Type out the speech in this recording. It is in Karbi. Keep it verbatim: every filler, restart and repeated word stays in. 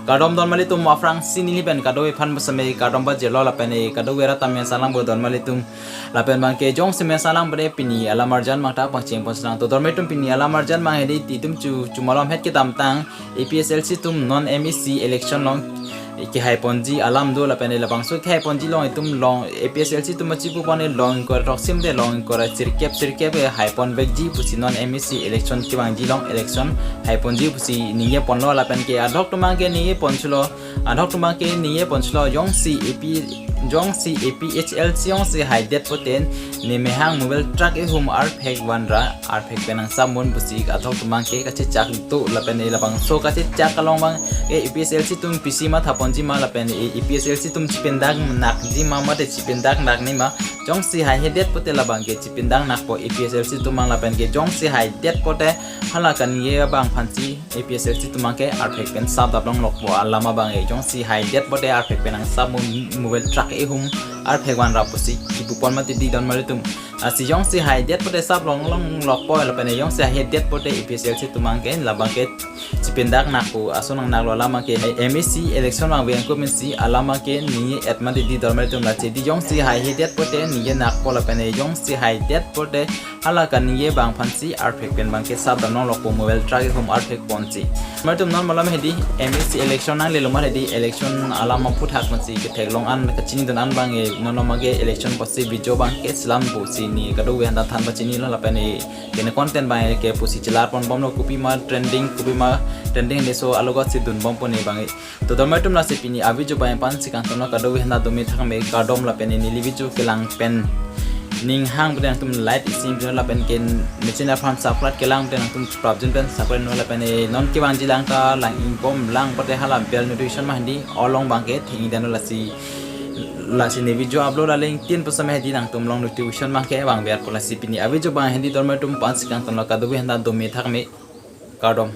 Kardom don malitum, aphrangsi neli pen kadokave aphan pusitame kardom pajirlo lapen e kadokave rat ta mesen lang bo don malitum. Lapen abangke jongsi mesen lang bo de pini alam arjan abang ta pangcheng pon lang. To don malitum, pini alam arjan abang hedi itum chu chumalom het kedamtang A P S L C atum non M A C election along kehai ponji alam do lapen e labangso kehai ponji along itum along A P S L C atum achipu pon e long ingkoi ra throksi mate long ingkoi ra sirkep sirkep e hai pon vekji pusi non M A C election kevangji along election hai ponji pusi ningje ponlo lapen ke adhok atum abangke ningje ponchotlo, adhok atum abangke ningje ponchotlo, jongsi A P, jongsi A P H L C jongsi haidet pote ne mehang mobile truck ehum arphek van ra arphek pen nangsap mon pusi adhok atum abangke kachechak do lapen e labangso kachechak along abang e A P S L C atum pisi matha ponji ma lapen e A P S L C atum chipindak nakji ma mate chipindak nakne ma, jongsi haihedet pote labangke chipindak nakpo A P S L C atum abang lapen ke jongsi haidet pote hala kaningje abang aphansi A P S L C atum abangke arphek pen sap dap longlokpo alam abang e, jongsi haidet pote arphek pen nangsap mon mobile truck ehum arphek van ra pusi kipu pon mati di don malitum. Lasi jongsi haidet pote sap long longlokpo lapen e jongsi haihedet pote A P S L C atum abangke labangke chipindak nakpo ason nang naklo alam abangke M A C election abang veng ko mensi alam abangke ningje et mati di don malitum. Lasi di jongsi haihedet pote ningje nakpo lapen e jongsi haidet pote hala kaningje abang aphansi arphek pen abangke sap dam longlokpo mobile truck ehum arphek ponsi. Malitum non malom hedi M A C election nanglelo ma hedi election alam aphuthak masi kethek long an kachini don an abang e non malom ke election pusi video abangke selam pusi neli kadokave aphanta than pachinilo lapen e kene content abang ke pusi chelar pon bomlo kopima trending kopima trending hedi laso alogot si dun bom pon e abang e. To don malitum lasi pini avideo abang aphansi kangtonlo, kadokave aphanta dome thakme kardom lapen e neli video kelang pen ning hang pote nangtum like isi pino lapen ke ne channel aphan subscribe kelang pote nangtum prapjin pen subscribe non lapen e non kevangji lang ta lang ingbom lang pote hala bell notification abang hedi all along abangke thengji dano lasi lasi ne video upload aling tin pusitame hedi nangtum along notification abangke vangverpo. Lasi pini avideo abang hedi don malitum aphansi kangtonlo, kadokave aphanta dome thakme kardom.